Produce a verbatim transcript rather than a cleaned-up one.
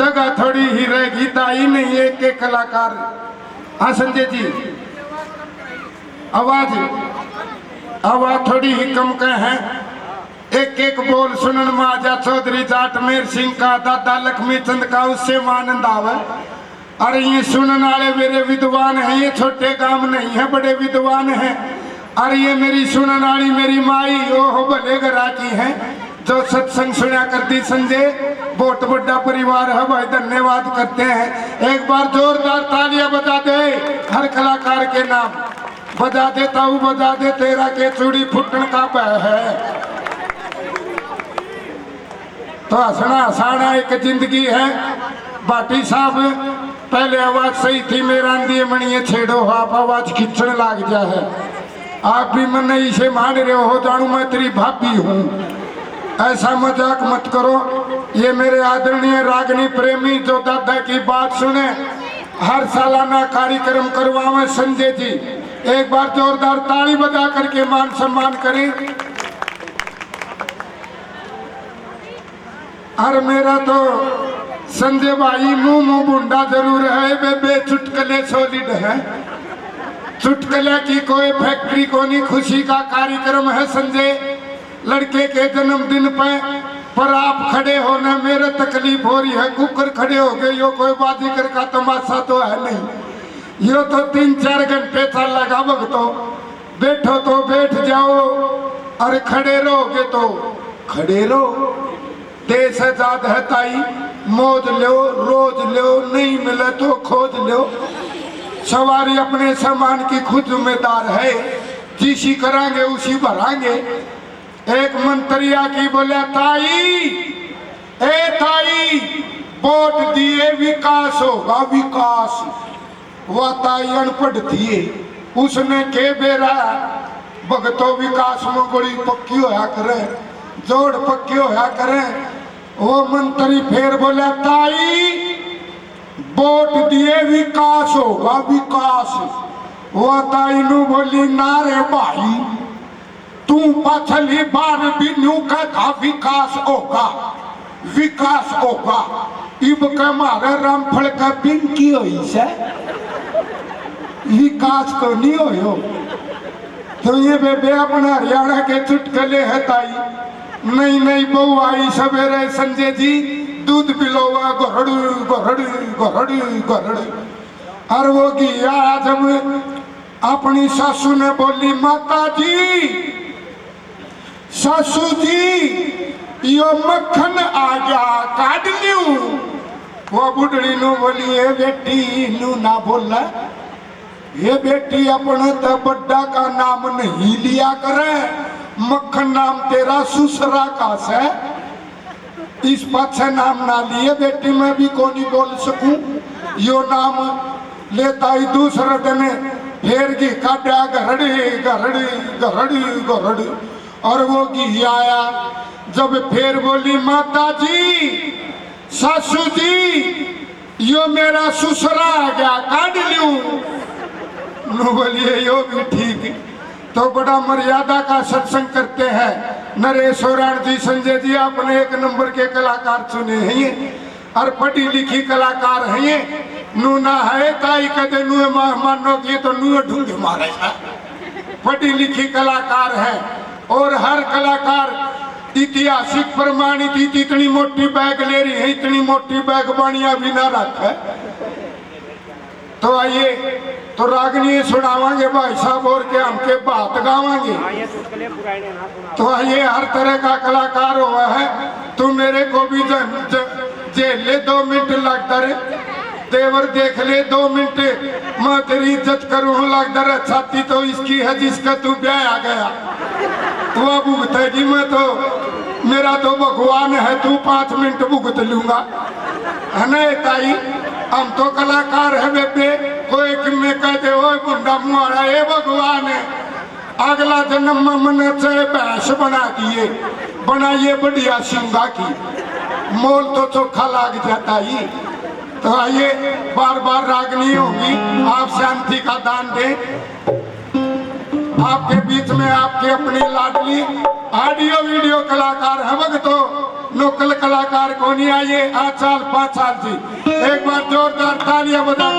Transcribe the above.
जगह थोड़ी ही रहेगी, ताई नहीं एक एक कलाकार। हाँ संजय जी, आवाज, आवाज थोड़ी ही कम कह है। एक एक बोल सुनन में आ जा चौधरी जाट मेर सिंह का, दादा लक्ष्मी चंद का, उससे में आनंद आवे। अरे ये सुनन वाले मेरे विद्वान हैं, ये छोटे गांव नहीं है, बड़े विद्वान हैं। अरे ये मेरी सुनन वाली मेरी माई, ओह भले घरा की है, जो सत्संग सुना करती संजय। बहुत बड़ा परिवार है भाई, धन्यवाद करते हैं। एक बार जोरदार तालियां बजा दे हर कलाकार के नाम। बजा दे ताऊ, बजा दे, तेरा के चूड़ी फुटन का भय है। तो हंसना हंसाना एक जिंदगी है। भाटी साहब, पहले आवाज सही थी, मेरा आंधी मणिये छेड़ो, आप आवाज खींचण लाग गया है। आप भी मन्ने इसे मान रहे हो, जानू मैं तेरी भाभी हूँ। ऐसा मजाक मत करो। ये मेरे आदरणीय रागनी प्रेमी जो दादा की बात सुने, हर सालाना कार्यक्रम करवावे संजय जी, एक बार जोरदार ताली बजा करके मान सम्मान करें। और मेरा तो संजय भाई मुंह मुंह भुंडा जरूर है, बेबे चुटकले सॉलिड है। चुटकले की कोई फैक्ट्री कोनी, खुशी का कार्यक्रम है संजय, लड़के के जन्मदिन पे, पर आप खड़े हो ना, मेरे तकलीफ हो रही है। कुकर खड़े हो गए, यो कोई बाजीगर का तमाशा तो है नहीं, यो तो तीन चार घंटे चलेगा। भगतो, बैठो तो बैठ जाओ, और खड़े रहोगे तो खड़े रहो। देश आजाद है ताई, मौज लो, रोज लो, नहीं मिले तो खोज लो। सवारी अपने सामान की खुद जिम्मेदार है, जिसी करांगे उसी भरांगे। एक मंत्री आके बोला, ताई, ए ताई, वोट दिए विकास होगा, विकास। वह ताई अनपढ़ थी, उसने के बेरा, भगतो विकास में गोली पक्की होया करे, जोड़ पक्की होया करे। वो मंत्री फिर बोला, ताई, वोट दिए विकास होगा, विकास। वो ताई नू बोली, ना रे भाई, तू पाछली बार भी न्यू कहता विकास होगा, विकास होगा। इब के मारे रामफल का पिंकी होई से, विकास तो नहीं होयो। तो ये बेबे अपने हरियाणा के चुटकले है ताई। नहीं नहीं, बहू आई सवेरे संजय जी, दूध पिलोवा, घोरड़ू घोरड़ू घोरड़ू घोरड़ू। और वो घी आया जब अपनी सासू ने बोली, माता जी, सासू जी, यो मक्खन आ गया, काट लियो। वो बुढ़ड़ी नू बोली, ए बेटी, नू ना बोल, ये बेटी, अपने तो बड्डा का नाम नहीं लिया करे, मक्खन नाम तेरा सुसरा का से। इस पाछे नाम ना लिए बेटी, मैं भी कोनी बोल सकूं यो नाम। लेता ही दूसरे दिन फेर घी काटा, घरड़ी घरड़ी घरड़ी घरड़ी, और वो घी आया। जब फेर बोली, माता जी, सासू जी, यो मेरा सुसरा आ गया, काट लूं। नु बोलिए, यो भी ठीक। तो बड़ा मर्यादा का सत्संग करते हैं नरेश ओराण जी, संजय जी, आपने एक नंबर के कलाकार चुने हैं ये, और पढ़ी लिखी कलाकार हैं ये। नू ना है ताई कदे नू मा-, मानोगी तो नू ढूंढे मारेगा। पढ़ी लिखी कलाकार है, और हर कलाकार ऐतिहासिक प्रमाणित, इत-, इतनी मोटी बैग ले रही है, इतनी मोटी बैग बानिया भी ना रखे। तो आइए, तो रागनी सुनावांगे भाई साहब, और क्या हम के बात गावांगे। तो आइए, हर तरह का कलाकार हुआ है। तू मेरे को भी ज-, ज-, झेल ले, दो मिनट लगता रे। तेवर देख ले, दो मिनट, मैं तेरी इज्जत करूं, लगता रे। छाती तो इसकी है जिसका तू ब्याह आ गया, वो भुगतेगी। मैं तो, मेरा तो भगवान है, तू पांच मिनट भुगत लूंगा, है ना ताई? हम तो कलाकार है बेबे। कोई किन्ने कह दे, ओए बुंडा मुहाड़ा, ए भगवान, अगला जन्म में मने चाहे भैंस बना दिए, बनाइए बढ़िया सिंगा की, मोल तो चोखा लाग जाता ही। तो आइए, बार बार रागनी होगी, आप शांति का दान दें। आपके बीच में आपके अपनी लाडली ऑडियो वीडियो कलाकार है भगतो, लोकल कलाकार कोनी आए, आ चाल पाछाल जी, एक बार जोरदार तालियां बजा।